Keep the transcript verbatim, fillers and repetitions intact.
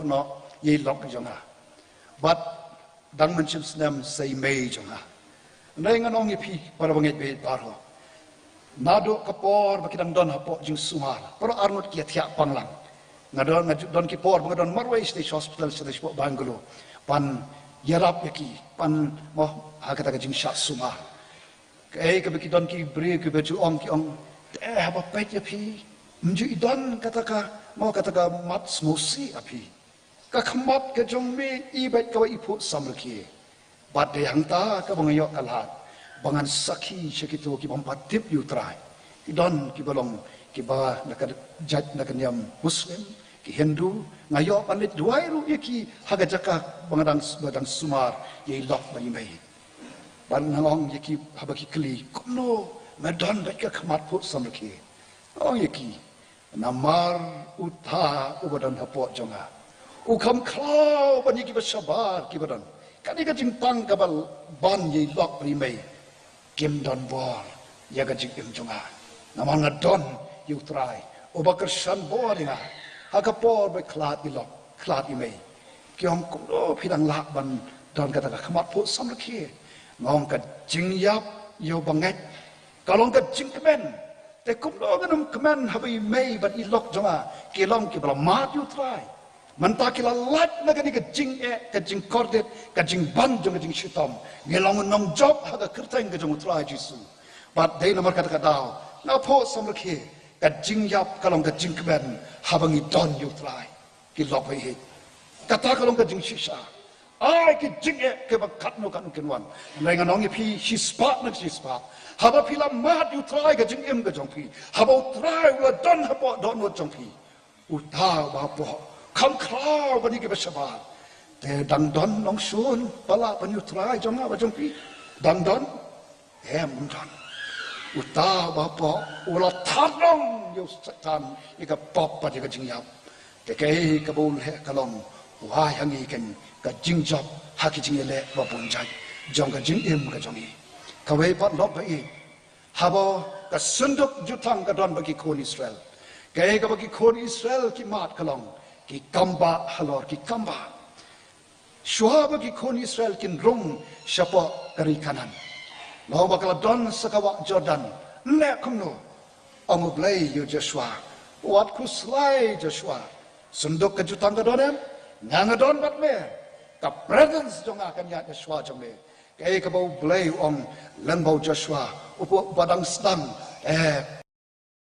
noh ïa i lok jong nga. Bad dang mynshem snem sa i mei jong nga. Hynrei ngan ong ïa phi para bangeit bad baroh, naduh ka por ba ki dang don hapoh jingsumar, para arngut ki ïa thiah pang lang. Nga don, nga don ki por ba nga don marwei sha Hospital sha Bangalore, ban ïarap ïa ki, ban mo ha kata ka jingshah sumar. Kaei kaba ki don ki briew kiba ju ong, ki ong, te haba peit ïa phi, ym ju i don kata ka, mo kata ka mat sngewsih ha phi. Ka khmat ka jong me i beit kaba i phuh samrkhie. Bad dei hangta kaba nga ïoh ka lad ba ngan sakhi sha kito ki bym pat tip ïa u Trai. Ki don kiba long kiba na ka jait na ka niam Muslim, ki Hindu, nga ïoh ban leit duwai ruh ïa ki ha ka jaka ba nga dang, ba dang sumar ïa i lok bad i mei. Bad nga ong ïa ki haba ki kylli, kumno me don beit ka khmat phuh samrkhie? Nga ong ïa ki, namar uta uba don hapoh jong nga u kham khlaw ban ïa kiba shabar kiba don. Kane ka jingpang kaba ban ïa i lok bad i mei kim don bor ïa ka jingim jong nga. Namar nga don ïa u Trai uba kyrshan bor ïa nga. Ha ka por ba khlad i lok, khlad i mei, ki ong, kumno phi dang lah ban don kata ka khmat phuh samrkhie? Nga ong, ka jingïap ïa u bangeit ka long ka jingkmen. Te kumno ngan ym kmen haba i mei bad i lok jong nga ki long kiba la mad ïa u Trai? Mynta ki la lait na kane ka jingeh, ka jingkordit, ka jingban jong ka jingshitom. Ngi long nongjop ha ka kyrteng ka jong u Trai Jisu. Bad dei namar kata ka daw nga phuh samrkhie. Ka jingïap ka long ka jingkmen haba ngi don ïa u Trai. Ki lok ba ïeit, kata ka long ka jingshisha. Ai ki jingeh kiba katno katno kin wan. Hynrei ngan ong ïa phi shispah na shispah, haba phi la mad ïa u Trai ka jingim ka jong phi, haba u Trai u la don hapoh dohnud jong phi, uta uba hapoh kham khlaw ban ïa kiba shabar. Te dang don nongshun ba lah ban ïa u Trai jong nga bad jong phi? Dang don? Em, ym don. Uta uba hapoh u la thad long ïa u Soitan ïa ka pop bad ïa ka jingïap. Te kaei kaba u leh ka long u ai ha ngi ka jingjop ha ki jingïaleh ba bun jait jong ka jingim ka jong ngi. Kawei pat lok ba ïeit, haba ka synduk jutang ka don bad ki khun Israel, kaei kaba ki khun Israel ki mad ka long ki kambah halor ki kambah. Shuwa ba ki khun Israel kin rung shapoh ka ri Kanaan, la ba ka la don sa ka wah Jordan, leh kumno? Ong U Blei ïa u Joshua, wat khuslai Joshua. Synduk ka jutang ka don em? Nga nga don bad me. Ka presence jong nga kan ïaid shuwa jong me. Kaei kaba U Blei u ong lyngba u Joshua, u pop ba dang sdang, eh,